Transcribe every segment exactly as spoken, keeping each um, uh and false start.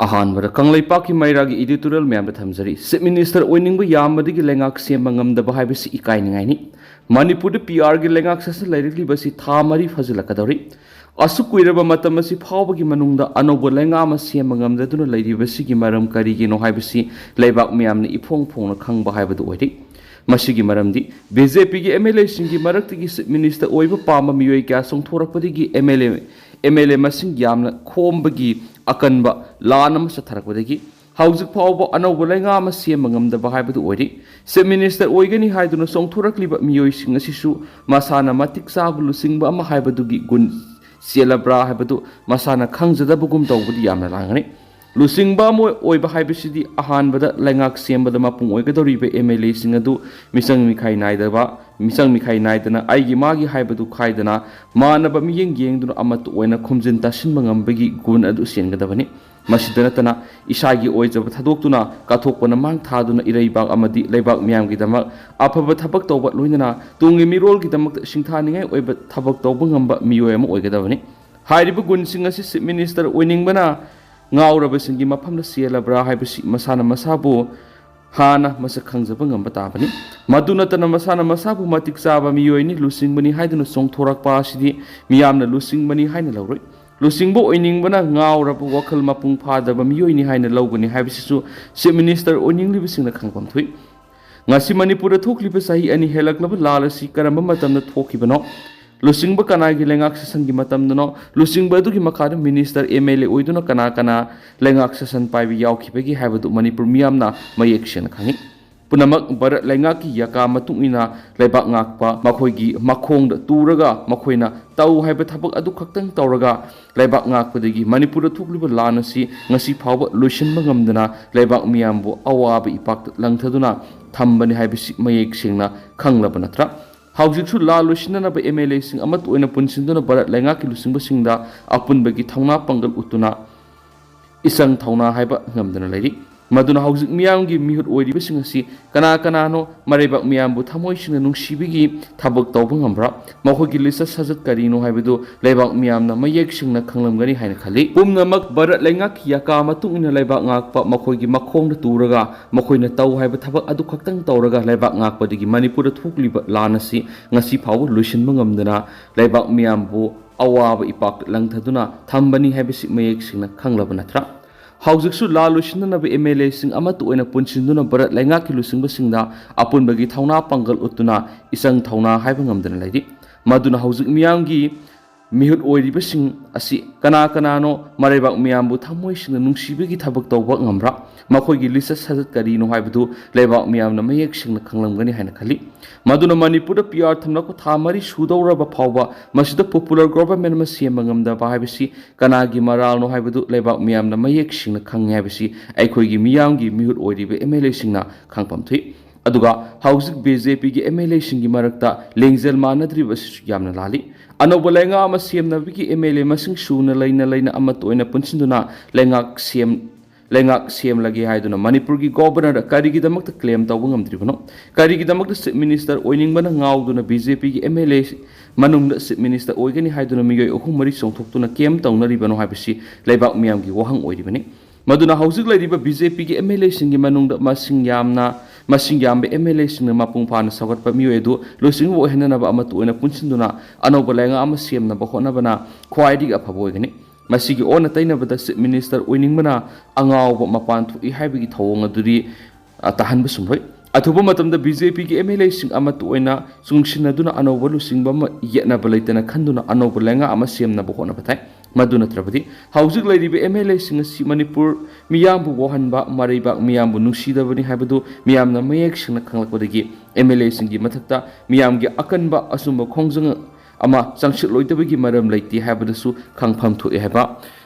ꯑꯍꯥꯟꯕꯗ ꯀꯪꯂꯩꯄꯥꯛꯀꯤ ꯃꯩꯔꯥꯒꯤ editorial ꯃꯌꯥꯝꯗ ꯊꯝꯖꯔꯤ꯫ Chief Minister ꯑꯣꯏꯅꯤꯡꯕ ꯌꯥꯝꯕꯗꯒꯤ ꯂꯩꯉꯥꯛ ꯁꯦꯝꯕ ꯉꯝꯗꯕ ꯍꯥꯏꯕꯁꯤ ꯏꯀꯥꯏꯅꯤꯡꯉꯥꯏꯅꯤ꯫ ꯃꯅꯤꯄꯨꯔꯗ P R ꯒꯤ ꯂꯩꯉꯥꯛ ꯁꯥꯁꯟ ꯂꯩꯔꯛꯂꯤꯕꯁꯤ ꯊꯥ ꯃꯔꯤ ꯐꯥꯖꯤꯜꯂꯛꯀꯗꯧꯔꯤ꯫ ꯑꯁꯨꯛ ꯀꯨꯏꯔꯕ ꯃꯇꯝ ꯑꯁꯤ ꯐꯥꯎꯕꯒꯤ ꯃꯅꯨꯡꯗ ꯑꯅꯧꯕ ꯂꯩꯉꯥꯛ ꯑꯃ ꯁꯦꯝꯕ ꯉꯝꯗꯗꯨꯅ ꯂꯩꯔꯤꯕꯁꯤꯒꯤ ꯃꯔꯝ ꯀꯔꯤꯒꯤꯅꯣ ꯍꯥꯏꯕꯁꯤ ꯂꯩꯕꯥꯛ ꯃꯤꯌꯥꯝꯅ ꯏꯐꯣꯡ ꯐꯣꯡꯅ ꯈꯪꯕ ꯍꯥꯏꯕꯗꯨ ꯑꯣꯏꯔꯤ꯫ ꯃꯁꯤꯒꯤ ꯃꯔꯝꯗꯤ B J P ꯒꯤ M L A ꯁꯤꯡꯒꯤ ꯃꯔꯛꯇꯒꯤ Chief Minister ꯑꯣꯏꯕ ꯄꯥꯝꯕ ꯃꯤꯑꯣꯏ ꯀꯌꯥ ꯆꯣꯡꯊꯣꯔꯛꯄꯗꯒꯤ M L A, M L A ꯃꯁꯤꯡ ꯌꯥꯝꯅ ꯈꯣꯝꯕꯒꯤ ꯑꯀꯟꯕ ꯂꯥꯟ ꯑꯃ ꯆꯠꯊꯔꯛꯄꯗꯒꯤ ꯍꯧꯖꯤꯛ ꯐꯥꯎꯕ ꯑꯅꯧꯕ ꯂꯩꯉꯥꯛ ꯑꯃ ꯁꯦꯝꯕ ꯉꯝꯗꯕ ꯍꯥꯏꯕꯗꯨ ꯑꯣꯏꯔꯤ꯫ Chief Minister ꯑꯣꯏꯒꯅꯤ ꯍꯥꯏꯗꯨꯅ ꯆꯣꯡꯊꯣꯔꯛꯂꯤꯕ ꯃꯤꯑꯣꯏꯁꯤꯡ ꯑꯁꯤꯁꯨ ꯃꯁꯥꯅ ꯃꯇꯤꯛ ꯆꯥꯕ ꯂꯨꯆꯤꯡꯕ ꯑꯃ ꯍꯥꯏꯕꯗꯨꯒꯤ ꯒꯨꯟ ꯆꯦꯜꯂꯕ꯭ꯔꯥ ꯍꯥꯏꯕꯗꯨ ꯃꯁꯥꯅ ꯈꯪꯖꯗꯕꯒꯨꯝ ꯇꯧꯕꯗꯤ ꯌꯥꯝꯅ ꯂꯥꯡꯒꯅꯤ꯫ ꯂꯨꯆꯤꯡꯕ ꯑꯃ ꯑꯣꯏꯕ ꯍꯥꯏꯕꯁꯤꯗꯤ ꯑꯍꯥꯟꯕꯗ ꯂꯩꯉꯥꯛ ꯁꯦꯝꯕꯗ ꯃꯄꯨꯡ ꯑꯣꯏꯒꯗꯧꯔꯤꯕ M L A ꯁꯤꯡ ꯑꯗꯨ ꯃꯤꯆꯪ ꯃꯤꯈꯥꯏ ꯅꯥꯏꯗꯕ, ꯃꯤꯆꯪ ꯃꯤꯈꯥꯏ ꯅꯥꯏꯗꯅ ꯑꯩꯒꯤ ꯃꯥꯒꯤ ꯍꯥꯏꯕꯗꯨ ꯈꯥꯏꯗꯅ ꯃꯥꯟꯅꯕ ꯃꯤꯠꯌꯦꯡ ꯌꯦꯡꯗꯨꯅ ꯑꯃꯠꯇ ꯑꯣꯏꯅ ꯈꯣꯝꯖꯤꯟ ꯇꯥꯁꯤꯟꯕ ꯉꯝꯕꯒꯤ ꯒꯨꯟ ꯑꯗꯨ ꯆꯦꯟꯒꯗꯕꯅꯤ꯫ ꯃꯁꯤꯗ ꯅꯠꯇꯅ ꯏꯁꯥꯒꯤ ꯑꯣꯏꯖꯕ ꯊꯥꯗꯣꯛꯇꯨꯅ ꯀꯠꯊꯣꯛꯄꯅ ꯃꯥꯡ ꯊꯥꯗꯨꯅ ꯏꯔꯩꯕꯥꯛ ꯑꯃꯗꯤ ꯂꯩꯕꯥꯛ ꯃꯤꯌꯥꯝꯒꯤꯗꯃꯛ ꯑꯐꯕ ꯊꯕꯛ ꯇꯧꯕ, ꯂꯣꯏꯅꯅ ꯇꯨꯡꯒꯤ ꯃꯤꯔꯣꯜꯒꯤꯗꯃꯛꯇ ꯁꯤꯡꯊꯥꯅꯤꯡꯉꯥꯏ ꯑꯣꯏꯕ ꯊꯕꯛ ꯇꯧꯕ ꯉꯝꯕ ꯃꯤꯑꯣꯏ ꯑꯃ ꯑꯣꯏꯒꯗꯕꯅꯤ꯫ ꯍꯥꯏꯔꯤꯕ ꯒꯨꯟꯁꯤꯡ ꯑꯁꯤ Chief Minister ꯑꯣꯏꯅꯤꯡꯕꯅ ꯉꯥꯎꯔꯕꯁꯤꯡꯒꯤ ꯃꯐꯝꯗ ꯆꯦꯜꯂꯕ꯭ꯔꯥ ꯍꯥꯏꯕꯁꯤ ꯃꯁꯥꯅ ꯃꯁꯥꯕꯨ ꯍꯥꯟꯅ ꯃꯁꯛ ꯈꯪꯖꯕ ꯉꯝꯕ ꯇꯥꯕꯅꯤ꯫ ꯃꯗꯨ ꯅꯠꯇꯅ ꯃꯁꯥꯅ ꯃꯁꯥꯕꯨ ꯃꯇꯤꯛ ꯆꯥꯕ ꯃꯤꯑꯣꯏꯅꯤ, ꯂꯨꯆꯤꯡꯕꯅꯤ ꯍꯥꯏꯗꯨꯅ ꯆꯣꯡꯊꯣꯔꯛꯄ ꯑꯁꯤꯗꯤ ꯃꯤꯌꯥꯝꯅ ꯂꯨꯆꯤꯡꯕꯅꯤ ꯍꯥꯏꯅ ꯂꯧꯔꯣꯏ꯫ ꯂꯨꯆꯤꯡꯕ ꯑꯣꯏꯅꯤꯡꯕꯅ ꯉꯥꯎꯔꯕ, ꯋꯥꯈꯜ ꯃꯄꯨꯡ ꯐꯥꯗꯕ ꯃꯤꯑꯣꯏꯅꯤ ꯍꯥꯏꯅ ꯂꯧꯒꯅꯤ ꯍꯥꯏꯕꯁꯤꯁꯨ Chief Minister ꯑꯣꯏꯅꯤꯡꯂꯤꯕꯁꯤꯡꯅ ꯈꯪꯐꯝ ꯊꯣꯛꯏ꯫ ꯉꯁꯤ ꯃꯅꯤꯄꯨꯔꯗ ꯊꯣꯛꯂꯤꯕ ꯆꯍꯤ ꯑꯅꯤ ꯍꯦꯜꯂꯛꯂꯕ ꯂꯥꯜ ꯑꯁꯤ ꯀꯔꯝꯕ ꯃꯇꯝꯗ ꯊꯣꯛꯈꯤꯕꯅꯣ? ꯂꯨꯆꯤꯡꯕ ꯀꯅꯥꯒꯤ ꯂꯩꯉꯥꯛ ꯁꯥꯁꯟꯒꯤ ꯃꯇꯝꯗꯅꯣ? ꯂꯨꯆꯤꯡꯕ ꯑꯗꯨꯒꯤ ꯃꯈꯥꯗ Minister, M L A ꯑꯣꯏꯗꯨꯅ ꯀꯅꯥ ꯀꯅꯥ ꯂꯩꯉꯥꯛ ꯁꯥꯁꯟ ꯄꯥꯏꯕ ꯌꯥꯎꯈꯤꯕꯒꯦ ꯍꯥꯏꯕꯗꯨ ꯃꯅꯤꯄꯨꯔ ꯃꯤꯌꯥꯝꯅ ꯃꯌꯦꯛ ꯁꯦꯡꯅ ꯈꯪꯏ꯫ ꯄꯨꯝꯅꯃꯛ ꯚꯥꯔꯠ ꯂꯩꯉꯥꯛꯀꯤ ꯌꯥꯀꯥ ꯃꯇꯨꯡ ꯏꯟꯅ ꯂꯩꯕꯥꯛ ꯉꯥꯛꯄ, ꯃꯈꯣꯏꯒꯤ ꯃꯈꯣꯡꯗ ꯇꯨꯔꯒ ꯃꯈꯣꯏꯅ ꯇꯧ ꯍꯥꯏꯕ ꯊꯕꯛ ꯑꯗꯨ ꯈꯛꯇꯪ ꯇꯧꯔꯒ ꯂꯩꯕꯥꯛ ꯉꯥꯛꯄꯗꯒꯤ ꯃꯅꯤꯄꯨꯔꯗ ꯊꯣꯛꯂꯤꯕ ꯂꯥꯟ ꯑꯁꯤ ꯉꯁꯤ ꯐꯥꯎꯕ ꯂꯣꯏꯁꯤꯟꯕ ꯉꯝꯗꯅ ꯂꯩꯕꯥꯛ ꯃꯤꯌꯥꯝꯕꯨ ꯑꯋꯥꯕ ꯏꯄꯥꯛꯇ ꯂꯪꯊꯗꯨꯅ ꯊꯝꯕꯅꯤ ꯍꯥꯏꯕꯁꯤ ꯃꯌꯦꯛ ꯁꯦꯡꯅ ꯈꯪꯂꯕ ꯅꯠꯇ꯭ꯔꯥ? ꯍꯧꯖꯤꯛꯁꯨ ꯂꯥꯟ ꯂꯣꯏꯁꯤꯟꯅꯅꯕ M L A ꯁꯤꯡ ꯑꯃꯠꯇ ꯑꯣꯏꯅ ꯄꯨꯟꯁꯤꯟꯗꯨꯅ ꯚꯥꯔꯠ ꯂꯩꯉꯥꯛꯀꯤ ꯂꯨꯆꯤꯡꯕꯁꯤꯡꯗ ꯑꯄꯨꯟꯕꯒꯤ ꯊꯧꯅꯥ ꯄꯥꯡꯒꯜ ꯎꯠꯇꯨꯅ ꯏꯆꯪ ꯊꯧꯅꯥ ꯍꯥꯏꯕ ꯉꯝꯗꯅ ꯂꯩꯔꯤ꯫ ꯃꯗꯨꯅ ꯍꯧꯖꯤꯛ ꯃꯤꯌꯥꯝꯒꯤ ꯃꯤꯍꯨꯠ ꯑꯣꯏꯔꯤꯕꯁꯤꯡ ꯑꯁꯤ ꯀꯅꯥ ꯀꯅꯥꯅꯣ, ꯃꯔꯩꯕꯥꯛ ꯃꯤꯌꯥꯝꯕꯨ ꯊꯃꯣꯏ ꯁꯦꯡꯅ ꯅꯨꯡꯁꯤꯕꯒꯤ ꯊꯕꯛ ꯇꯧꯕ ꯉꯝꯕ꯭ꯔꯥ, ꯃꯈꯣꯏꯒꯤ ꯂꯤꯆꯠ ꯁꯥꯖꯠ ꯀꯔꯤꯅꯣ ꯍꯥꯏꯕꯗꯨ ꯂꯩꯕꯥꯛ ꯃꯤꯌꯥꯝꯅ ꯃꯌꯦꯛ ꯁꯦꯡꯅ ꯈꯪꯂꯝꯒꯅꯤ ꯍꯥꯏꯅ ꯈꯜꯂꯤ꯫ ꯄꯨꯝꯅꯃꯛ ꯚꯥꯔꯠ ꯂꯩꯉꯥꯛꯀꯤ ꯌꯥꯀꯥ ꯃꯇꯨꯡ ꯏꯟꯅ ꯂꯩꯕꯥꯛ ꯉꯥꯛꯄ, ꯃꯈꯣꯏꯒꯤ ꯃꯈꯣꯡꯗ ꯇꯨꯔꯒ ꯃꯈꯣꯏꯅ ꯇꯧ ꯍꯥꯏꯕ ꯊꯕꯛ ꯑꯗꯨ ꯈꯛꯇꯪ ꯇꯧꯔꯒ ꯂꯩꯕꯥꯛ ꯉꯥꯛꯄꯗꯒꯤ ꯃꯅꯤꯄꯨꯔꯗ ꯊꯣꯛꯂꯤꯕ ꯂꯥꯟ ꯑꯁꯤ ꯉꯁꯤ ꯐꯥꯎꯕ ꯂꯣꯏꯁꯤꯟꯕ ꯉꯝꯗꯅ ꯂꯩꯕꯥꯛ ꯃꯤꯌꯥꯝꯕꯨ ꯑꯋꯥꯕ ꯏꯄꯥꯛ ꯂꯪꯊꯗꯨꯅ ꯊꯝꯕꯅꯤ ꯍꯥꯏꯕꯁꯤ ꯃꯌꯦꯛ ꯁꯦꯡꯅ ꯈꯪꯂꯕ ꯅꯠꯇ꯭ꯔꯥ? ꯍꯧꯖꯤꯛꯁꯨ ꯂꯥꯟ ꯂꯣꯏꯁꯤꯟꯅꯅꯕ ꯑꯦꯝ ꯑꯦꯜ ꯑꯦꯁꯤꯡ ꯑꯃꯠꯇ ꯑꯣꯏꯅ ꯄꯨꯟꯁꯤꯟꯗꯨꯅ ꯚꯥꯔꯠ ꯂꯩꯉꯥꯛꯀꯤ ꯂꯨꯆꯤꯡꯕꯁꯤꯡꯗ ꯑꯄꯨꯟꯕꯒꯤ ꯊꯧꯅꯥ ꯄꯥꯡꯒꯜ ꯎꯠꯇꯨꯅ ꯏꯆꯪ ꯊꯧꯅꯥ ꯍꯥꯏꯕ ꯉꯝꯗꯅ ꯂꯩꯔꯤ꯫ ꯃꯗꯨꯅ ꯍꯧꯖꯤꯛ ꯃꯤꯌꯥꯝꯒꯤ ꯃꯤꯍꯨꯠ ꯑꯣꯏꯔꯤꯕꯁꯤꯡ ꯑꯁꯤ ꯀꯅꯥ ꯀꯅꯥꯅꯣ, ꯃꯔꯩꯕꯥꯛ ꯃꯤꯌꯥꯝꯕꯨ ꯊꯃꯣꯏ ꯁꯦꯡꯅ ꯅꯨꯡꯁꯤꯕꯒꯤ ꯊꯕꯛ ꯇꯧꯕ ꯉꯝꯕ꯭ꯔꯥ, ꯃꯈꯣꯏꯒꯤ ꯂꯤꯆꯠ ꯁꯥꯖꯠ ꯀꯔꯤꯅꯣ ꯍꯥꯏꯕꯗꯨ ꯂꯩꯕꯥꯛ ꯃꯤꯌꯥꯝꯅ ꯃꯌꯦꯛ ꯁꯦꯡꯅ ꯈꯪꯂꯝꯒꯅꯤ ꯍꯥꯏꯅ ꯈꯜꯂꯤ꯫ ꯃꯗꯨꯅ ꯃꯅꯤꯄꯨꯔꯗ ꯄꯤ ꯑꯥꯔ ꯊꯝꯂꯛꯄ ꯊꯥ ꯃꯔꯤ ꯁꯨꯗꯧꯔꯕ ꯐꯥꯎꯕ ꯃꯁꯤꯗ ꯄꯣꯄꯨꯂꯔ ꯒꯣꯚꯔꯟꯃꯦꯟꯠ ꯑꯃ ꯁꯦꯝꯕ ꯉꯝꯗꯕ ꯍꯥꯏꯕꯁꯤ ꯀꯅꯥꯒꯤ ꯃꯔꯥꯜꯅꯣ ꯍꯥꯏꯕꯗꯨ ꯂꯩꯕꯥꯛ ꯃꯤꯌꯥꯝꯅ ꯃꯌꯦꯛ ꯁꯦꯡꯅ ꯈꯪꯉꯤ ꯍꯥꯏꯕꯁꯤ ꯑꯩꯈꯣꯏꯒꯤ ꯃꯤꯌꯥꯝꯒꯤ ꯃꯤꯍꯨꯠ ꯑꯣꯏꯔꯤꯕ ꯑꯦꯝ ꯑꯦꯜ ꯑꯦꯁꯤꯡꯅ ꯈꯪꯐꯝ ꯊꯣꯛꯏ꯫ ꯑꯗꯨꯒ ꯍꯧꯖꯤꯛ ꯕꯤ ꯖꯦ ꯄꯤꯒꯤ ꯑꯦꯝ ꯑꯦꯜ ꯑꯦꯁꯤꯡꯒꯤ ꯃꯔꯛꯇ ꯂꯦꯡꯖꯦꯜ ꯃꯥꯟꯅꯗ꯭ꯔꯤꯕ ꯑꯁꯤꯁꯨ ꯌꯥꯝꯅ ꯂꯥꯜꯂꯤ꯫ ꯑꯅꯧꯕ ꯂꯩꯉꯥꯛ ꯑꯃ ꯁꯦꯝꯅꯕꯒꯤ ꯑꯦꯝ ꯑꯦꯜ ꯑꯦ ꯃꯁꯤꯡ ꯁꯨꯅ ꯂꯩꯅ ꯂꯩꯅ ꯑꯃꯠꯇ ꯑꯣꯏꯅ ꯄꯨꯟꯁꯤꯟꯗꯨꯅ ꯂꯩꯉꯥꯛ ꯁꯦꯝ-, ꯂꯩꯉꯥꯛ ꯁꯦꯝꯂꯒꯦ ꯍꯥꯏꯗꯨꯅ ꯃꯅꯤꯄꯨꯔꯒꯤ ꯒꯣꯚꯔꯅꯔꯗ ꯀꯔꯤꯒꯤꯗꯃꯛꯇ ꯀ꯭ꯂꯦꯝ ꯇꯧꯕ ꯉꯝꯗ꯭ꯔꯤꯕꯅꯣ? ꯀꯔꯤꯒꯤꯗꯃꯛꯇ ꯆꯤꯐ ꯃꯤꯅꯤꯁꯇꯔ ꯑꯣꯏꯅꯤꯡꯕꯅ ꯉꯥꯎꯗꯨꯅ ꯕꯤ ꯖꯦ ꯄꯤꯒꯤ ꯑꯦꯝ ꯑꯦꯜ ꯑꯦ ꯃꯅꯨꯡꯗ ꯆꯤꯐ ꯃꯤꯅꯤꯁꯇꯔ ꯑꯣꯏꯒꯅꯤ ꯍꯥꯏꯗꯨꯅ ꯃꯤꯑꯣꯏ ꯑꯍꯨꯝ ꯃꯔꯤ ꯆꯣꯡꯊꯣꯛꯇꯨꯅ ꯀꯦꯝ ꯇꯧꯅꯔꯤꯕꯅꯣ ꯍꯥꯏꯕꯁꯤ ꯂꯩꯕꯥꯛ ꯃꯤꯌꯥꯝꯒꯤ ꯋꯥꯍꯪ ꯑꯣꯏꯔꯤꯕꯅꯤ꯫ ꯃꯗꯨꯅ ꯍꯧꯖꯤꯛ ꯂꯩꯔꯤꯕ ꯕꯤ ꯖꯦ ꯄꯤꯒꯤ ꯑꯦꯝ ꯑꯦꯜ ꯑꯦꯁꯤꯡꯒꯤ ꯃꯅꯨꯡꯗ ꯃꯁꯤꯡ ꯌꯥꯝꯅ, ꯃꯁꯤꯡ ꯌꯥꯝꯕ ꯑꯦꯝ ꯑꯦꯜ ꯑꯦꯁꯤꯡꯅ ꯃꯄꯨꯡ ꯐꯥꯅ ꯁꯧꯒꯠꯄ ꯃꯤꯑꯣꯏ ꯑꯗꯨ ꯂꯨꯆꯤꯡꯕ ꯑꯣꯏꯍꯟꯅꯅꯕ ꯑꯃꯠꯇ ꯑꯣꯏꯅ ꯄꯨꯟꯁꯤꯟꯗꯨꯅ ꯑꯅꯧꯕ ꯂꯩꯉꯥꯛ ꯑꯃ ꯁꯦꯝꯅꯕ ꯍꯣꯠꯅꯕꯅ ꯈ꯭ꯋꯥꯏꯗꯒꯤ ꯑꯐꯕ ꯑꯣꯏꯒꯅꯤ꯫ ꯃꯁꯤꯒꯤ ꯑꯣꯟꯅ ꯇꯩꯅꯕꯗ ꯆꯤꯐ ꯃꯤꯅꯤꯁꯇꯔ ꯑꯣꯏꯅꯤꯡꯕꯅ ꯑꯉꯥꯎꯕ ꯃꯄꯥꯟ ꯊꯣꯛꯏ ꯍꯥꯏꯕꯒꯤ ꯊꯧꯑꯣꯡ ꯑꯗꯨꯗꯤ, ꯑ, ꯇꯥꯍꯟꯕ ꯆꯨꯝꯂꯣꯏ꯫ ꯑꯊꯨꯕ ꯃꯇꯝꯗ ꯕꯤ ꯖꯦ ꯄꯤꯒꯤ ꯑꯦꯝ ꯑꯦꯜ ꯑꯦꯁꯤꯡ ꯑꯃꯠꯇ ꯑꯣꯏꯅ ꯆꯨꯡꯁꯤꯟꯅꯗꯨꯅ ꯑꯅꯧꯕ ꯂꯨꯆꯤꯡꯕ ꯑꯃ ꯌꯦꯠꯅꯕ ꯂꯩꯇꯅ ꯈꯟꯗꯨꯅ ꯑꯅꯧꯕ ꯂꯩꯉꯥꯛ ꯑꯃ ꯁꯦꯝꯅꯕ ꯍꯣꯠꯅꯕ ꯊꯥꯏ꯫ ꯃꯗꯨ ꯅꯠꯇ꯭ꯔꯕꯗꯤ ꯍꯧꯖꯤꯛ ꯂꯩꯔꯤꯕ ꯑꯦꯝ ꯑꯦꯜ ꯑꯦꯁꯤꯡ ꯑꯁꯤ ꯃꯅꯤꯄꯨꯔ ꯃꯤꯌꯥꯝꯕꯨ ꯋꯥꯍꯟꯕ, ꯃꯔꯩꯕꯥꯛ ꯃꯤꯌꯥꯝꯕꯨ ꯅꯨꯡꯁꯤꯗꯕꯅꯤ ꯍꯥꯏꯕꯗꯨ ꯃꯤꯌꯥꯝꯅ ꯃꯌꯦꯛ ꯁꯦꯡꯅ ꯈꯪꯂꯛꯄꯗꯒꯤ ꯑꯦꯝ ꯑꯦꯜ ꯑꯦꯁꯤꯡꯒꯤ ꯃꯊꯛꯇ ꯃꯤꯌꯥꯝꯒꯤ ꯑꯀꯟꯕ ꯑꯆꯨꯝꯕ ꯈꯣꯡꯖꯪ ꯑꯃ ꯆꯪꯁꯤꯜꯂꯣꯏꯗꯕꯒꯤ ꯃꯔꯝ ꯂꯩꯇꯦ ꯍꯥꯏꯕꯗꯨꯁꯨ ꯈꯪꯐꯝ ꯊꯣꯛꯑꯦ ꯍꯥꯏꯕ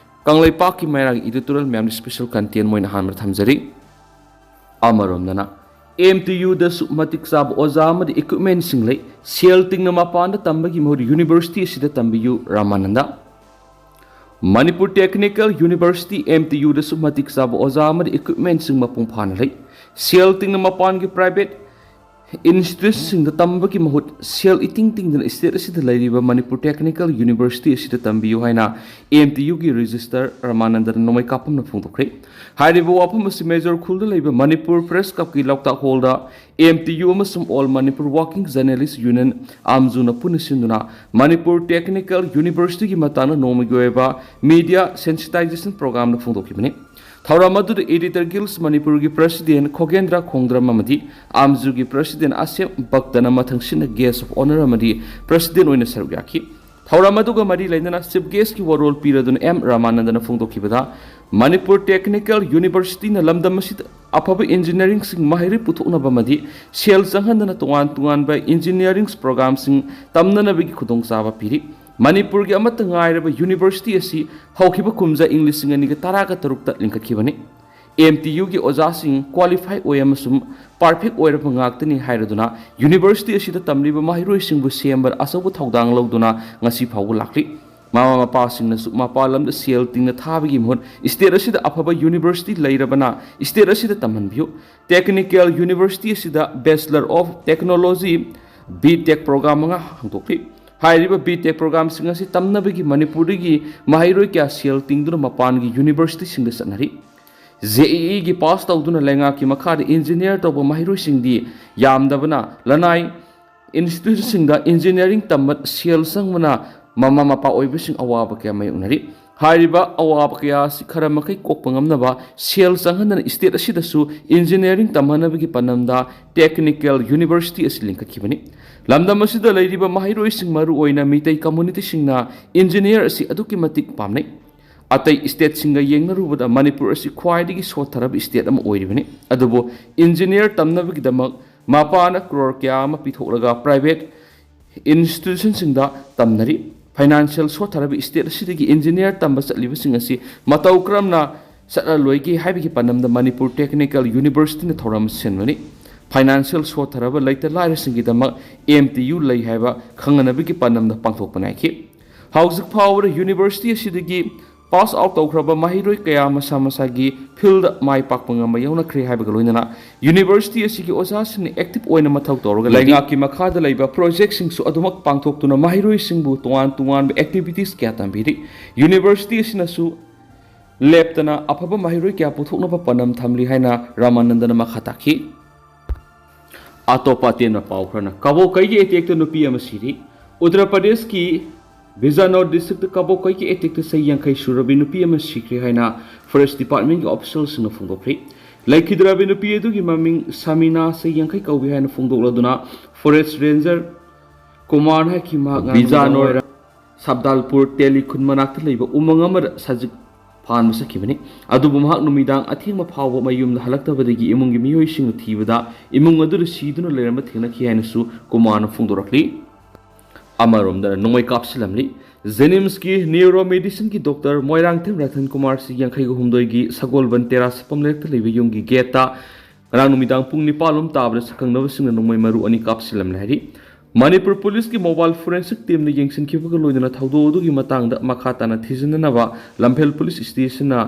ꯀꯪꯂꯩꯄꯥꯛꯀꯤ ꯃꯩꯔꯥꯒꯤ editorial ꯃꯌꯥꯝꯗꯤ special content ꯑꯣꯏꯅ ꯑꯍꯥꯟꯕꯗ ꯊꯝꯖꯔꯤ꯫ ꯑꯃꯔꯣꯝꯗꯅ ꯑꯦꯝ ꯇꯤ ꯌꯨꯗꯁꯨ ꯃꯇꯤꯛ ꯆꯥꯕ ꯑꯣꯖꯥ ꯑꯃꯗꯤ equipmentꯁꯤꯡ ꯂꯩ꯫ ꯁꯦꯜ ꯇꯤꯡꯅ ꯃꯄꯥꯟꯗ ꯇꯝꯕꯒꯤ ꯃꯍꯨꯠ university ꯑꯁꯤꯗ ꯇꯝꯕꯤꯌꯨ, Ramananda. Manipur technical university, M T ꯌꯨꯗꯁꯨ ꯃꯇꯤꯛ ꯆꯥꯕ ꯑꯣꯖꯥ ꯑꯃꯗꯤ ꯏꯀ꯭ꯋꯤꯞꯃꯦꯟꯁꯤꯡ ꯃꯄꯨꯡ ꯐꯥꯅ ꯂꯩ꯫ ꯁꯦꯜ ꯇꯤꯡꯅ ꯃꯄꯥꯟꯒꯤ ꯄ꯭ꯔꯥꯏꯚꯦꯠ ꯏꯟꯁꯇꯤꯇ꯭ꯌꯨꯠꯁꯤꯡꯗ ꯇꯝꯕꯒꯤ ꯃꯍꯨꯠ ꯁꯦꯜ ꯏꯇꯤꯡ ꯇꯤꯡꯗꯅ ꯁ꯭ꯇꯦꯠ ꯑꯁꯤꯗ ꯂꯩꯔꯤꯕ ꯃꯅꯤꯄꯨꯔ ꯇꯦꯛꯅꯤꯀꯦꯜ ꯌꯨꯅꯤꯚꯔꯁꯤꯇꯤ ꯑꯁꯤꯗ ꯇꯝꯕꯤꯌꯨ ꯍꯥꯏꯅ ꯑꯦꯝ ꯇꯤ ꯌꯨꯒꯤ ꯔꯦꯖꯤꯁꯇ꯭ꯔꯥꯔ ꯔꯃꯥꯅꯟꯗꯅ ꯅꯣꯡꯃꯩ ꯀꯥꯞꯐꯝꯅ ꯐꯣꯡꯗꯣꯛꯈ꯭ꯔꯦ꯫ ꯍꯥꯏꯔꯤꯕ ꯋꯥꯐꯝ ꯑꯁꯤ ꯃꯦꯖꯣꯔ ꯈꯨꯜꯗ ꯂꯩꯕ ꯃꯅꯤꯄꯨꯔ ꯄ꯭ꯔꯦꯁ ꯀ꯭ꯂꯕꯀꯤ ꯂꯣꯛꯇꯥꯛ ꯍꯣꯜꯗ ꯑꯦꯝ ꯇꯤ ꯌꯨ ꯑꯃꯁꯨꯡ all Manipur working journalists union, ꯑꯥꯝꯖꯨꯅ ꯄꯨꯟꯅ ꯁꯤꯟꯗꯨꯅ ꯃꯅꯤꯄꯨꯔ ꯇꯦꯛꯅꯤꯀꯦꯜ ꯌꯨꯅꯤꯚꯔꯁꯤꯇꯤꯒꯤ ꯃꯇꯥꯡꯗ ꯅꯣꯡꯃꯒꯤ ꯑꯣꯏꯕ ꯃꯤꯗꯤꯌꯥ ꯁꯦꯟꯁꯤꯇꯥꯏꯖꯦꯁꯟ ꯄ꯭ꯔꯣꯒ꯭ꯔꯥꯝꯗ ꯐꯣꯡꯗꯣꯛꯈꯤꯕꯅꯤ꯫ ꯊꯧꯔꯝ ꯑꯗꯨꯗ ꯏꯗꯤꯇꯔ ꯒꯤꯜꯁ ꯃꯅꯤꯄꯨꯔꯒꯤ ꯄ꯭ꯔꯦꯁꯤꯗꯦꯟ ꯈꯣꯒꯦꯟꯗ꯭ꯔ ꯈꯣꯡꯗ꯭ꯔꯝ ꯑꯃꯗꯤ ꯑꯥꯝꯖꯨꯒꯤ ꯄ꯭ꯔꯦꯁꯤꯗꯦꯟ ꯑꯁꯦꯝ ꯚꯛꯇꯅ ꯃꯊꯪꯁꯤꯠꯅ ꯒꯦꯁ ꯑꯣꯐ ꯑꯣꯅꯔ ꯑꯃꯗꯤ ꯄ꯭ꯔꯦꯁꯤꯗꯦꯟ ꯑꯣꯏꯅ ꯁꯔꯨꯛ ꯌꯥꯈꯤ꯫ ꯊꯧꯔꯝ ꯑꯗꯨꯒ ꯃꯔꯤ ꯂꯩꯅꯅ ꯆꯤꯐ ꯒꯦꯁꯀꯤ ꯋꯥꯔꯣꯜ ꯄꯤꯔꯗꯨꯅ ꯑꯦꯝ ꯔꯃꯥꯅꯟꯗꯅ ꯐꯣꯡꯗꯣꯛꯈꯤꯕꯗ, ꯃꯅꯤꯄꯨꯔ ꯇꯦꯛꯅꯤꯀꯦꯜ ꯌꯨꯅꯤꯚꯔꯁꯤꯇꯤꯅ ꯂꯝꯗꯝ ꯑꯁꯤꯗ ꯑꯐꯕ ꯏꯟꯖꯤꯅꯤꯌꯥꯔꯤꯡꯁꯤꯡ ꯃꯍꯩꯔꯣꯏ ꯄꯨꯊꯣꯛꯅꯕ ꯑꯃꯗꯤ ꯁꯦꯜ ꯆꯪꯍꯟꯗꯅ ꯇꯣꯉꯥꯟ ꯇꯣꯉꯥꯟꯕ ꯏꯟꯖꯤꯅꯤꯌꯥꯔꯤꯡ ꯄ꯭ꯔꯣꯒ꯭ꯔꯥꯝꯁꯤꯡ ꯇꯝꯅꯅꯕꯒꯤ ꯈꯨꯗꯣꯡꯆꯥꯕ ꯄꯤꯔꯤ꯫ ꯃꯅꯤꯄꯨꯔꯒꯤ ꯑꯃꯠꯇ ꯉꯥꯏꯔꯕ ꯌꯨꯅꯤꯚꯔꯁꯤꯇꯤ ꯑꯁꯤ ꯍꯧꯈꯤꯕ ꯀꯨꯝꯖꯥ ꯏꯪ ꯂꯤꯁꯤꯡ ꯑꯅꯤꯒ ꯇꯔꯥꯒ ꯇꯔꯨꯛꯇ ꯂꯤꯡꯈꯠꯈꯤꯕꯅꯤ꯫ ꯑꯦꯝ ꯇꯤ ꯌꯨꯒꯤ ꯑꯣꯖꯥꯁꯤꯡ ꯀ꯭ꯋꯥꯂꯤꯐꯥꯏ ꯑꯣꯏ ꯑꯃꯁꯨꯡ ꯄꯔꯐꯦꯛ ꯑꯣꯏꯔꯕ ꯉꯥꯛꯇꯅꯤ ꯍꯥꯏꯔꯗꯨꯅ ꯌꯨꯅꯤꯚꯔꯁꯤꯇꯤ ꯑꯁꯤꯗ ꯇꯝꯂꯤꯕ ꯃꯍꯩꯔꯣꯏꯁꯤꯡꯕꯨ ꯁꯦꯝꯕꯗ ꯑꯆꯧꯕ ꯊꯧꯗꯥꯡ ꯂꯧꯗꯨꯅ ꯉꯁꯤ ꯐꯥꯎꯕ ꯂꯥꯛꯂꯤ꯫ ꯃꯃꯥ ꯃꯄꯥꯁꯤꯡꯅꯁꯨ ꯃꯄꯥꯟ ꯂꯝꯗ ꯁꯦꯜ ꯇꯤꯡꯅ ꯊꯥꯕꯒꯤ ꯃꯍꯨꯠ ꯁ꯭ꯇꯦꯠ ꯑꯁꯤꯗ ꯑꯐꯕ ꯌꯨꯅꯤꯚꯔꯁꯤꯇꯤ ꯂꯩꯔꯕꯅ ꯁ꯭ꯇꯦꯠ ꯑꯁꯤꯗ ꯇꯝꯍꯟꯕꯤꯌꯨ꯫ ꯇꯦꯛꯅꯤꯀꯦꯜ ꯌꯨꯅꯤꯚꯔꯁꯤꯇꯤ ꯑꯁꯤꯗ Bachelor of Technology, B Tech programme ꯃꯉꯥ ꯍꯥꯡꯗꯣꯛꯂꯤ꯫ ꯍꯥꯏꯔꯤꯕ B Tech ꯄ꯭ꯔꯣꯒ꯭ꯔꯥꯝꯁꯤꯡ ꯑꯁꯤ ꯇꯝꯅꯕꯒꯤ ꯃꯅꯤꯄꯨꯔꯗꯒꯤ ꯃꯍꯩꯔꯣꯏ ꯀꯌꯥ ꯁꯦꯜ ꯇꯤꯡꯗꯨꯅ ꯃꯄꯥꯟꯒꯤ ꯌꯨꯅꯤꯚꯔꯁꯤꯇꯤꯁꯤꯡꯗ ꯆꯠꯅꯔꯤ꯫ ꯖꯦ ꯏ ꯏꯒꯤ ꯄꯥꯁ ꯇꯧꯗꯨꯅ ꯂꯩꯉꯥꯛꯀꯤ ꯃꯈꯥꯗ ꯏꯟꯖꯤꯅꯤꯌꯥꯔ ꯇꯧꯕ ꯃꯍꯩꯔꯣꯏꯁꯤꯡꯗꯤ ꯌꯥꯝꯗꯕꯅ ꯂꯅꯥꯏ ꯏꯟꯁꯇꯤꯇ꯭ꯌꯨꯠꯁꯤꯡꯗ ꯏꯟꯖꯤꯅꯤꯌꯥꯔꯤꯡ ꯇꯝꯕ ꯁꯦꯜ ꯆꯪꯕꯅ ꯃꯃꯥ ꯃꯄꯥ ꯑꯣꯏꯕꯁꯤꯡ ꯑꯋꯥꯕ ꯀꯌꯥ ꯃꯥꯌꯣꯛꯅꯔꯤ꯫ ꯍꯥꯏꯔꯤꯕ ꯑꯋꯥꯕ ꯀꯌꯥ ꯑꯁꯤ ꯈꯔ ꯃꯈꯩ ꯀꯣꯛꯄ ꯉꯝꯅꯕ ꯁꯦꯜ ꯆꯪꯍꯟꯗꯅ ꯁ꯭ꯇꯦꯠ ꯑꯁꯤꯗꯁꯨ ꯏꯟꯖꯤꯅꯤꯌꯥꯔꯤꯡ ꯇꯝꯍꯟꯅꯕꯒꯤ ꯄꯥꯟꯗꯝꯗ ꯇꯦꯛꯅꯤꯀꯦꯜ ꯌꯨꯅꯤꯚꯔꯁꯤꯇꯤ ꯑꯁꯤ ꯂꯤꯡꯈꯠꯈꯤꯕꯅꯤ꯫ ꯂꯝꯗꯝ ꯑꯁꯤꯗ ꯂꯩꯔꯤꯕ ꯃꯍꯩꯔꯣꯏꯁꯤꯡ, ꯃꯔꯨꯑꯣꯏꯅ ꯃꯤꯇꯩ ꯀꯝꯃꯨꯅꯤꯇꯤꯁꯤꯡꯅ ꯏꯟꯖꯤꯅꯤꯌꯥꯔ ꯑꯁꯤ ꯑꯗꯨꯛꯀꯤ ꯃꯇꯤꯛ ꯄꯥꯝꯅꯩ꯫ ꯑꯇꯩ ꯁ꯭ꯇꯦꯠꯁꯤꯡꯒ ꯌꯦꯡꯅꯔꯨꯕꯗ ꯃꯅꯤꯄꯨꯔ ꯑꯁꯤ ꯈ꯭ꯋꯥꯏꯗꯒꯤ ꯁꯣꯠꯊꯔꯕ ꯁ꯭ꯇꯦꯠ ꯑꯃ ꯑꯣꯏꯔꯤꯕꯅꯤ꯫ ꯑꯗꯨꯕꯨ ꯏꯟꯖꯤꯅꯤꯌꯥꯔ ꯇꯝꯅꯕꯒꯤꯗꯃꯛ ꯃꯄꯥꯅ ꯀ꯭ꯔꯣꯔ ꯀꯌꯥ ꯑꯃ ꯄꯤꯊꯣꯛꯂꯒ ꯄ꯭ꯔꯥꯏꯚꯦꯠ ꯏꯟꯁꯇꯤꯇ꯭ꯌꯨꯁꯟꯁꯤꯡꯗ ꯇꯝꯅꯔꯤ꯫ ꯐꯥꯏꯅꯥꯟꯁꯤꯌꯦꯜ ꯁꯣꯠꯊꯔꯕ ꯁ꯭ꯇꯦꯠ ꯑꯁꯤꯗꯒꯤ ꯏꯟꯖꯤꯅꯤꯌꯥꯔ ꯇꯝꯕ ꯆꯠꯂꯤꯕꯁꯤꯡ ꯑꯁꯤ ꯃꯇꯧ ꯀꯔꯝꯅ ꯆꯠꯂꯂꯣꯏꯒꯦ ꯍꯥꯏꯕꯒꯤ ꯄꯥꯟꯗꯝꯗ ꯃꯅꯤꯄꯨꯔ ꯇꯦꯛꯅꯤꯀꯦꯜ ꯌꯨꯅꯤꯚꯔꯁꯤꯇꯤꯅ ꯊꯧꯔꯝ ꯁꯤꯟꯕꯅꯤ꯫ ꯐꯥꯏꯅꯥꯟꯁꯤꯌꯦꯜ ꯁꯣꯠꯊꯔꯕ ꯂꯩꯇ ꯂꯥꯏꯔꯁꯤꯡꯒꯤꯗꯃꯛ ꯑꯦꯝ ꯇꯤ ꯌꯨ ꯂꯩ ꯍꯥꯏꯕ ꯈꯪꯍꯟꯅꯕꯒꯤ ꯄꯥꯟꯗꯝꯗ ꯄꯥꯡꯊꯣꯛꯄꯅꯤ ꯍꯥꯏꯈꯤ꯫ ꯍꯧꯖꯤꯛ ꯐꯥꯎꯕꯗ ꯌꯨꯅꯤꯚꯔꯁꯤꯇꯤ ꯑꯁꯤꯗꯒꯤ ꯄꯥꯁ ꯑꯥꯎꯠ ꯇꯧꯈ꯭ꯔꯕ ꯃꯍꯩꯔꯣꯏ ꯀꯌꯥ ꯃꯁꯥ ꯃꯁꯥꯒꯤ ꯐꯤꯜꯗ ꯃꯥꯏ ꯄꯥꯛꯄ ꯉꯝꯕ ꯌꯥꯎꯅꯈ꯭ꯔꯦ ꯍꯥꯏꯕꯒ ꯂꯣꯏꯅꯅ ꯌꯨꯅꯤꯚꯔꯁꯤꯇꯤ ꯑꯁꯤꯒꯤ ꯑꯣꯖꯥꯁꯤꯡꯅ ꯑꯦꯛꯇꯤꯚ ꯑꯣꯏꯅ ꯃꯊꯧ ꯇꯧꯔꯒ ꯂꯩꯉꯥꯛꯀꯤ ꯃꯈꯥꯗ ꯂꯩꯕ ꯄ꯭ꯔꯣꯖꯦꯛꯁꯤꯡꯁꯨ ꯑꯗꯨꯃꯛ ꯄꯥꯡꯊꯣꯛꯇꯨꯅ ꯃꯍꯩꯔꯣꯏꯁꯤꯡꯕꯨ ꯇꯣꯉꯥꯟ ꯇꯣꯉꯥꯟꯕ ꯑꯦꯛꯇꯤꯚꯤꯇꯤꯁ ꯀꯌꯥ ꯇꯝꯕꯤꯔꯤ꯫ ꯌꯨꯅꯤꯚꯔꯁꯤꯇꯤ ꯑꯁꯤꯅꯁꯨ ꯂꯦꯞꯇꯅ ꯑꯐꯕ ꯃꯍꯩꯔꯣꯏ ꯀꯌꯥ ꯄꯨꯊꯣꯛꯅꯕ ꯄꯥꯟꯗꯝ ꯊꯝꯂꯤ ꯍꯥꯏꯅ ꯔꯥꯃꯥꯅꯟꯗꯅ ꯃꯈꯥ ꯇꯥꯈꯤ꯫ ꯑꯇꯣꯞꯄ ꯑꯇꯦꯟꯕ ꯄꯥꯎ ꯈꯔꯅ ꯀꯕꯣꯀꯩꯒꯤ ꯑꯦꯇꯦꯛꯇ ꯅꯨꯄꯤ ꯑꯃ ꯁꯤꯔꯤ꯫ ꯎꯠꯇꯔ ꯄ꯭ꯔꯗꯦꯁꯀꯤ ꯕꯤꯖꯥꯅꯣꯔ ꯗꯤꯁꯇ꯭ꯔꯤꯛꯇ ꯀꯕꯣꯀꯩꯒꯤ ꯑꯦꯇꯦꯛꯇ ꯆꯍꯤ ꯌꯥꯡꯈꯩ ꯁꯨꯔꯕꯤ ꯅꯨꯄꯤ ꯑꯃ ꯁꯤꯈ꯭ꯔꯦ ꯍꯥꯏꯅ ꯐꯣꯔꯦꯁ ꯗꯤꯄꯥꯔꯠꯃꯦꯟꯒꯤ ꯑꯣꯐꯤꯁꯤꯌꯦꯜꯁꯤꯡꯅ ꯐꯣꯡꯗꯣꯛꯈ꯭ꯔꯤ꯫ ꯂꯩꯈꯤꯗ꯭ꯔꯕꯤ ꯅꯨꯄꯤ ꯑꯗꯨꯒꯤ ꯃꯃꯤꯡ ꯁꯃꯤꯅꯥ, ꯆꯍꯤ ꯌꯥꯡꯈꯩ ꯀꯧꯏ ꯍꯥꯏꯅ ꯐꯣꯡꯗꯣꯛꯂꯗꯨꯅ ꯐꯣꯔꯦꯁ ꯔꯦꯟꯖꯔ ꯀꯨꯃꯥꯔꯅ ꯍꯥꯏꯈꯤ, ꯃꯍꯥꯛ ꯉꯔꯥꯡ ꯕꯤꯖꯥꯅꯣꯔ ꯅꯨꯃꯤꯗꯥꯡ ꯁꯕꯗꯥꯜꯄꯨꯔ ꯇꯦꯂꯤꯈꯨꯟ ꯃꯅꯥꯛꯇ ꯂꯩꯕ ꯎꯃꯪ ꯑꯃꯗ ꯁꯖꯤꯛ ꯐꯥꯟꯕ ꯆꯠꯈꯤꯕꯅꯤ꯫ ꯑꯗꯨꯕꯨ ꯃꯍꯥꯛ ꯅꯨꯃꯤꯗꯥꯡ ꯑꯊꯦꯡꯕ ꯐꯥꯎꯕ ꯃꯌꯨꯝꯗ ꯍꯜꯂꯛꯇꯕꯗꯒꯤ ꯏꯃꯨꯡꯒꯤ ꯃꯤꯑꯣꯏꯁꯤꯡꯅ ꯊꯤꯕꯗ ꯏꯃꯨꯡ ꯑꯗꯨꯗ ꯁꯤꯗꯨꯅ ꯂꯩꯔꯝꯕ ꯊꯦꯡꯅꯈꯤ ꯍꯥꯏꯅꯁꯨ ꯀꯨꯃꯥꯔꯅ ꯐꯣꯡꯗꯣꯔꯛꯂꯤ꯫ ꯑꯃꯔꯣꯝꯗꯅ ꯅꯣꯡꯃꯩ ꯀꯥꯞꯁꯤꯜꯂꯝꯂꯤ꯫ ꯖꯦꯅꯤꯝꯁꯀꯤ ꯅ꯭ꯌꯨꯔꯣ ꯃꯦꯗꯤꯁꯤꯟꯒꯤ ꯗꯣꯛꯇꯔ ꯃꯣꯏꯔꯥꯡꯊꯦꯝ ꯔꯇꯟ ꯀꯨꯃꯥꯔꯁꯤ ꯌꯥꯡꯈꯩꯒ ꯍꯨꯝꯗꯣꯏꯒꯤ ꯁꯒꯣꯜꯕꯟ ꯇꯦꯔꯥ ꯁꯄꯝ ꯂꯩꯔꯛꯇ ꯂꯩꯕ ꯌꯨꯝꯒꯤ ꯒꯦꯠꯇ ꯉꯔꯥꯡ ꯅꯨꯃꯤꯗꯥꯡ ꯄꯨꯡ ꯅꯤꯄꯥꯟ ꯂꯣꯝ ꯇꯥꯕꯗ ꯁꯛꯈꯪꯅꯕꯁꯤꯡꯅ ꯅꯣꯡꯃꯩ ꯃꯔꯨ ꯑꯅꯤ ꯀꯥꯞꯁꯤꯜꯂꯝꯂꯦ ꯍꯥꯏꯔꯤ꯫ ꯃꯅꯤꯄꯨꯔ ꯄꯨꯂꯤꯁꯀꯤ ꯃꯣꯕꯥꯏꯜ ꯐꯣꯔꯦꯟꯁꯤꯛ ꯇꯤꯝꯅ ꯌꯦꯡꯁꯤꯟꯈꯤꯕꯒ ꯂꯣꯏꯅꯅ ꯊꯧꯗꯣꯛ ꯑꯗꯨꯒꯤ ꯃꯇꯥꯡꯗ ꯃꯈꯥ ꯇꯥꯅ ꯊꯤꯖꯤꯟꯅꯅꯕ ꯂꯝꯐꯦꯜ ꯄꯨꯂꯤꯁ ꯁ꯭ꯇꯦꯁꯟꯅ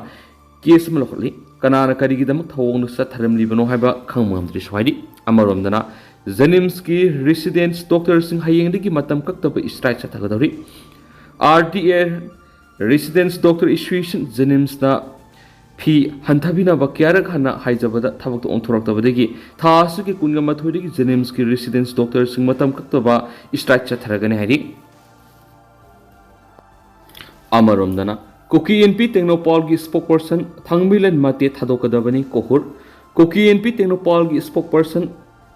ꯀꯦꯁ ꯑꯃ ꯂꯧꯈꯠꯂꯤ꯫ ꯀꯅꯥꯅ ꯀꯔꯤꯒꯤꯗꯃꯛ ꯊꯧꯑꯣꯡꯗꯨ ꯆꯠꯊꯔꯝꯂꯤꯕꯅꯣ ꯍꯥꯏꯕ ꯈꯪꯕ ꯉꯝꯗ꯭ꯔꯤꯁꯨ ꯍꯥꯏꯔꯤ꯫ ꯑꯃꯔꯣꯝꯗꯅ ꯖꯦꯅꯤꯝꯁꯀꯤ ꯔꯦꯁꯤꯗꯦꯟꯁ ꯗꯣꯛꯇꯔꯁꯤꯡ ꯍꯌꯦꯡꯗꯒꯤ ꯃꯇꯝ ꯀꯛꯇꯕ ꯁ꯭ꯇ꯭ꯔꯥꯏꯛ ꯆꯠꯊꯒꯗꯧꯔꯤ꯫ ꯑꯥꯔ ꯗꯤ ꯑꯦ ꯔꯦꯁꯤꯗꯦꯟꯁ ꯗꯣꯛꯇꯔ ꯑꯦꯁꯣꯁꯤꯌꯦꯁꯟ ꯖꯦꯅꯤꯝꯁꯅ ꯐꯤ ꯍꯟꯊꯕꯤꯅꯕ ꯀꯌꯥꯔꯛ ꯍꯟꯅ ꯍꯥꯏꯖꯕꯗ ꯊꯕꯛꯇ ꯑꯣꯟꯊꯣꯔꯛꯇꯕꯗꯒꯤ ꯊꯥ ꯑꯁꯤꯒꯤ ꯀꯨꯟꯒ ꯃꯥꯊꯣꯏꯗꯒꯤ ꯖꯦꯅꯤꯝꯁꯀꯤ ꯔꯦꯁꯤꯗꯦꯟꯁ ꯗꯣꯛꯇꯔꯁꯤꯡ ꯃꯇꯝ ꯀꯛꯇꯕ ꯁ꯭ꯇ꯭ꯔꯥꯏꯛ ꯆꯠꯊꯔꯒꯅꯤ ꯍꯥꯏꯔꯤ꯫ ꯑꯃꯔꯣꯝꯗꯅ ꯀꯨꯀꯤ ꯏꯟꯄꯤ ꯇꯦꯡꯅꯧꯄꯥꯜꯒꯤ ꯁ꯭ꯄꯣꯛꯄꯔꯁꯟ ꯊꯥꯡꯃꯩꯂꯦꯟ ꯃꯇꯦ ꯊꯥꯗꯣꯛꯀꯗꯕꯅꯤ꯫ ꯀꯣꯍꯨꯔ ꯀꯨꯀꯤ ꯏꯟꯄꯤ ꯇꯦꯡꯅꯧꯄꯥꯜꯒꯤ ꯁ꯭ꯄꯣꯛꯄꯔꯁꯟ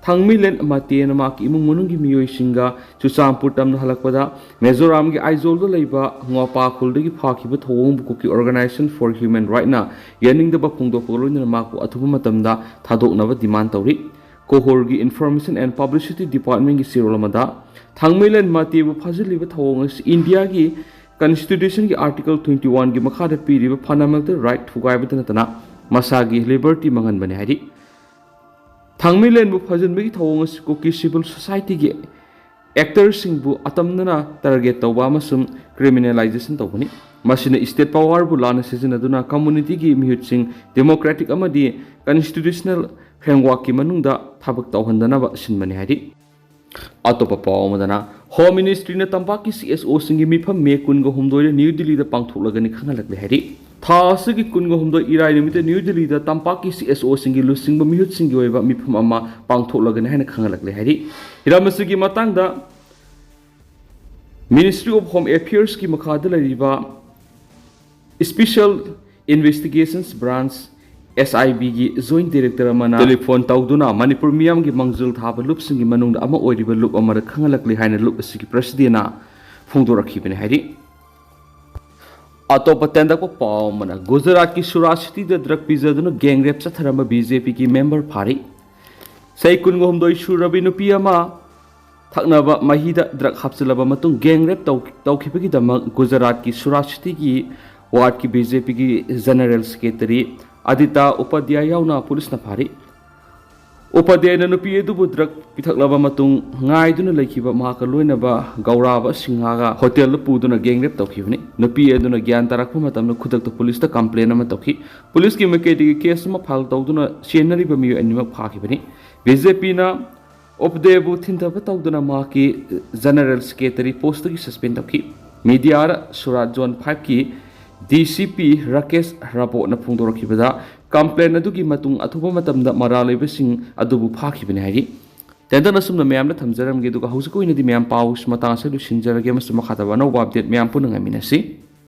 ꯊꯥꯡꯃꯩꯂꯦꯟ ꯃꯇꯦꯅ ꯃꯍꯥꯛꯀꯤ ꯏꯃꯨꯡ ꯃꯅꯨꯡꯒꯤ ꯃꯤꯑꯣꯏꯁꯤꯡꯒ ꯆꯨꯔꯆꯥꯟꯄꯨꯔ ꯇꯝꯅ ꯍꯜꯂꯛꯄꯗ ꯃꯤꯖꯣꯔꯥꯝꯒꯤ ꯑꯥꯏꯖꯣꯜꯗ ꯂꯩꯕ ꯉꯣꯄꯥ ꯈꯨꯜꯗꯒꯤ ꯐꯥꯈꯤꯕ ꯊꯧꯑꯣꯡꯕꯨ ꯀꯨꯀꯤ ꯑꯣꯔꯒꯅꯥꯏꯖꯦꯁꯟ ꯐꯣꯔ ꯍ꯭ꯌꯨꯃꯦꯟ ꯔꯥꯏꯠꯅ ꯌꯥꯅꯤꯡꯗꯕ ꯐꯣꯡꯗꯣꯛꯄꯒ ꯂꯣꯏꯅꯅ ꯃꯍꯥꯛꯄꯨ ꯑꯊꯨꯕ ꯃꯇꯝꯗ ꯊꯥꯗꯣꯛꯅꯕ ꯗꯤꯃꯥꯟ ꯇꯧꯔꯤ꯫ ꯀꯣꯍꯣꯔꯒꯤ ꯏꯟꯐꯣꯔꯃꯦꯁꯟ ꯑꯦꯟ ꯄꯕ꯭ꯂꯤꯁꯤꯇꯤ ꯗꯤꯄꯥꯔꯠꯃꯦꯟꯒꯤ ꯆꯦꯔꯣꯜ ꯑꯃꯗ ꯊꯥꯡꯃꯩꯂꯦꯟ ꯃꯇꯦꯕꯨ ꯐꯥꯖꯤꯜꯂꯤꯕ ꯊꯧꯑꯣꯡ ꯑꯁꯤ ꯏꯟꯗꯤꯌꯥꯒꯤ ꯀꯟꯁꯇꯤꯇ꯭ꯌꯨꯁꯟꯒꯤ ꯑꯥꯔꯇꯤꯀꯜ ꯇ꯭ꯋꯦꯟꯇꯤ ꯋꯥꯟꯒꯤ ꯃꯈꯥꯗ ꯄꯤꯔꯤꯕ ꯐꯟꯗꯥꯃꯦꯟꯇꯦꯜ ꯔꯥꯏꯠ ꯊꯨꯒꯥꯏꯕꯇ ꯅꯠꯇꯅ ꯃꯁꯥꯒꯤ ꯂꯤꯕꯔꯇꯤ ꯃꯥꯡꯍꯟꯕꯅꯤ ꯍꯥꯏꯔꯤ꯫ ꯊꯥꯡꯃꯩꯂꯦꯟꯕꯨ ꯐꯥꯖꯤꯟꯕꯒꯤ ꯊꯧꯑꯣꯡ ꯑꯁꯤ ꯀꯨꯀꯤ ꯁꯤꯚꯤꯜ ꯁꯣꯁꯥꯏꯇꯤꯒꯤ ꯑꯦꯛꯇꯔꯁꯤꯡꯕꯨ ꯑꯇꯝꯅꯅ ꯇꯥꯔꯒꯦꯠ ꯇꯧꯕ ꯑꯃꯁꯨꯡ ꯀ꯭ꯔꯤꯃꯤꯅꯦꯂꯥꯏꯖꯦꯁꯟ ꯇꯧꯕꯅꯤ꯫ ꯃꯁꯤꯅ ꯁ꯭ꯇꯦꯠ ꯄꯥꯋꯔꯕꯨ ꯂꯥꯟꯅ ꯁꯤꯖꯤꯟꯅꯗꯨꯅ ꯀꯝꯃꯨꯅꯤꯇꯤꯒꯤ ꯃꯤꯍꯨꯠꯁꯤꯡ ꯗꯦꯃꯣꯀ꯭ꯔꯦꯇꯤꯛ ꯑꯃꯗꯤ ꯀꯟꯁꯇꯤꯇ꯭ꯌꯨꯁꯅꯦꯜ ꯐ꯭ꯔꯦꯝꯋꯥꯔꯛꯀꯤ ꯃꯅꯨꯡꯗ ꯊꯕꯛ ꯇꯧꯍꯟꯗꯅꯕ ꯁꯤꯟꯕꯅꯤ ꯍꯥꯏꯔꯤ꯫ ꯑꯇꯣꯞꯄ ꯄꯥꯎ ꯑꯃꯗꯅ, ꯍꯣꯝ ꯃꯤꯅꯤꯁꯇ꯭ꯔꯤꯅ ꯇꯝꯄꯥꯛꯀꯤ ꯁꯤ ꯑꯦꯁ ꯑꯣꯁꯤꯡꯒꯤ ꯃꯤꯐꯝ ꯃꯦ ꯀꯨꯟꯒ ꯍꯨꯝꯗꯣꯏꯗ ꯅ꯭ꯌꯨ ꯗꯤꯜꯂꯤꯗ ꯄꯥꯡꯊꯣꯛꯂꯒꯅꯤ ꯈꯪꯍꯜꯂꯛꯂꯦ ꯍꯥꯏꯔꯤ꯫ ꯊꯥ ꯑꯁꯤꯒꯤ ꯀꯨꯟꯒ ꯍꯨꯝꯗꯣꯏ ꯏꯔꯥꯏ ꯅꯨꯃꯤꯠꯇ ꯅ꯭ꯌꯨ ꯗꯤꯜꯂꯤꯗ ꯇꯝꯄꯥꯛꯀꯤ ꯁꯤ ꯑꯦꯁ ꯑꯣꯁꯤꯡꯒꯤ ꯂꯨꯆꯤꯡꯕ ꯃꯤꯍꯨꯠꯁꯤꯡꯒꯤ ꯑꯣꯏꯕ ꯃꯤꯐꯝ ꯑꯃ ꯄꯥꯡꯊꯣꯛꯂꯒꯅꯤ ꯍꯥꯏꯅ ꯈꯪꯍꯜꯂꯛꯂꯦ ꯍꯥꯏꯔꯤ꯫ ꯍꯤꯔꯝ ꯑꯁꯤꯒꯤ ꯃꯇꯥꯡꯗ ꯃꯤꯅꯤꯁꯇ꯭ꯔꯤ ꯑꯣꯐ ꯍꯣꯝ ꯑꯦꯐꯤꯌꯔꯁꯀꯤ ꯃꯈꯥꯗ ꯂꯩꯔꯤꯕ ꯁ꯭ꯄꯦꯁꯤꯌꯦꯜ ꯏꯟꯚꯦꯁꯇꯤꯒꯦꯁꯟꯁ ꯕ꯭ꯔꯥꯟꯆ, ꯑꯦꯁ ꯑꯥꯏ ꯕꯤꯒꯤ ꯖꯣꯏꯟꯠ ꯗꯤꯔꯦꯛꯇꯔ ꯑꯃꯅ ꯇꯦꯂꯤꯐꯣꯟ ꯇꯧꯗꯨꯅ ꯃꯅꯤꯄꯨꯔ ꯃꯤꯌꯥꯝꯒꯤ ꯃꯥꯡꯖꯤꯜ ꯊꯥꯕ ꯂꯨꯞꯁꯤꯡꯒꯤ ꯃꯅꯨꯡꯗ ꯑꯃ ꯑꯣꯏꯔꯤꯕ ꯂꯨꯞ ꯑꯃꯗ ꯈꯪꯍꯜꯂꯛꯂꯤ ꯍꯥꯏꯅ ꯂꯨꯞ ꯑꯁꯤꯒꯤ ꯄ꯭ꯔꯦꯁꯤꯗꯦꯟꯅ ꯐꯣꯡꯗꯣꯔꯛꯈꯤꯕꯅꯤ ꯍꯥꯏꯔꯤ꯫ ꯑꯇꯣꯞꯄ ꯇꯦꯟꯗꯛꯄ ꯄꯥꯎ ꯑꯃꯅ, ꯒꯨꯖꯔꯥꯠꯀꯤ ꯁꯨꯔꯥꯠ ꯁꯤꯇꯤꯗ ꯗ꯭ꯔꯒ ꯄꯤꯖꯗꯨꯅ ꯒꯦꯡ ꯔꯦꯞ ꯆꯠꯊꯔꯝꯕ ꯕꯤ ꯖꯦ ꯄꯤꯒꯤ ꯃꯦꯝꯕꯔ ꯐꯥꯔꯤ꯫ ꯆꯍꯤ ꯀꯨꯟꯒ ꯍꯨꯝꯗꯣꯏ ꯁꯨꯔꯕꯤ ꯅꯨꯄꯤ ꯑꯃ ꯊꯛꯅꯕ ꯃꯍꯤꯗ ꯗ꯭ꯔꯒ ꯍꯥꯞꯆꯤꯜꯂꯕ ꯃꯇꯨꯡ ꯒꯦꯡ ꯔꯦꯞ ꯇꯧ-, ꯇꯧꯈꯤꯕꯒꯤꯗꯃꯛ ꯒꯨꯖꯔꯥꯠꯀꯤ ꯁꯨꯔꯥꯠ ꯁꯤꯇꯤꯒꯤ ꯋꯥꯔꯗꯀꯤ ꯕꯤ ꯖꯦ ꯄꯤꯒꯤ ꯖꯦꯅꯔꯦꯜ ꯁꯦꯀ꯭ꯔꯦꯇꯔꯤ ꯑꯗꯤꯇꯥ ꯎꯄꯥꯙ꯭ꯌꯥꯌ ꯌꯥꯎꯅ ꯄꯨꯂꯤꯁꯅ ꯐꯥꯔꯤ꯫ ꯎꯄꯥꯙ꯭ꯌꯥꯌꯅ ꯅꯨꯄꯤ ꯑꯗꯨꯕꯨ ꯗ꯭ꯔꯒ ꯄꯤꯊꯛꯂꯕ ꯃꯇꯨꯡ ꯉꯥꯏꯗꯨꯅ ꯂꯩꯈꯤꯕ ꯃꯍꯥꯛꯀ ꯂꯣꯏꯅꯕ ꯒꯧꯔꯥꯕ ꯁꯤꯡꯍꯒ ꯍꯣꯇꯦꯜꯗ ꯄꯨꯗꯨꯅ ꯒꯦꯡ ꯔꯦꯞ ꯇꯧꯈꯤꯕꯅꯤ꯫ ꯅꯨꯄꯤ ꯑꯗꯨꯅ ꯒ꯭ꯌꯥꯟ ꯇꯥꯔꯛꯄ ꯃꯇꯝꯗ ꯈꯨꯗꯛꯇ ꯄꯨꯂꯤꯁꯇ ꯀꯝꯄ꯭ꯂꯦꯟ ꯑꯃ ꯇꯧꯈꯤ꯫ ꯄꯨꯂꯤꯁꯀꯤ ꯃꯥꯏꯀꯩꯗꯒꯤ ꯀꯦꯁ ꯑꯃ ꯐꯥꯏꯜ ꯇꯧꯗꯨꯅ ꯆꯦꯟꯅꯔꯤꯕ ꯃꯤꯑꯣꯏ ꯑꯅꯤꯃꯛ ꯐꯥꯈꯤꯕꯅꯤ꯫ ꯕꯤ ꯖꯦ ꯄꯤꯅ ꯎꯄꯥꯙ꯭ꯌꯥꯌꯕꯨ ꯊꯤꯟꯊꯕ ꯇꯧꯗꯨꯅ ꯃꯍꯥꯛꯀꯤ ꯖꯦꯅꯔꯦꯜ ꯁꯦꯀ꯭ꯔꯦꯇꯔꯤ ꯄꯣꯁꯇꯒꯤ ꯁꯁꯄꯦꯟ ꯇꯧꯈꯤ꯫ ꯃꯤꯗꯤꯌꯥꯗ ꯁꯨꯔꯥꯠ ꯖꯣꯟ ꯐꯥꯏꯚꯀꯤ ꯗꯤ ꯁꯤ ꯄꯤ ꯔꯥꯀꯦꯁ ꯔꯥꯕꯣꯠꯅ ꯐꯣꯡꯗꯣꯔꯛꯈꯤꯕꯗ, ꯀꯝꯄ꯭ꯂꯦꯟ ꯑꯗꯨꯒꯤ ꯃꯇꯨꯡ ꯑꯊꯨꯕ ꯃꯇꯝꯗ ꯃꯔꯥꯜ ꯂꯩꯕꯁꯤꯡ ꯑꯗꯨꯕꯨ ꯐꯥꯈꯤꯕꯅꯤ ꯍꯥꯏꯔꯤ꯫ ꯇꯦꯟꯗꯛꯅ ꯁꯨꯝꯅ ꯃꯌꯥꯝꯗ ꯊꯝꯖꯔꯝꯒꯦ, ꯑꯗꯨꯒ ꯍꯧꯖꯤꯛꯀꯤ ꯑꯣꯏꯅꯗꯤ ꯃꯌꯥꯝ ꯄꯥꯎ ꯃꯇꯥꯡ ꯑꯁꯤꯗ ꯂꯣꯏꯁꯤꯟꯖꯔꯒꯦ ꯑꯃꯁꯨꯡ ꯃꯈꯥ ꯇꯥꯕ ꯑꯅꯧꯕ ꯑꯞꯗꯦꯠ ꯃꯌꯥꯝ ꯄꯨꯟꯅ ꯉꯥꯏꯃꯤꯟꯅꯁꯤ꯫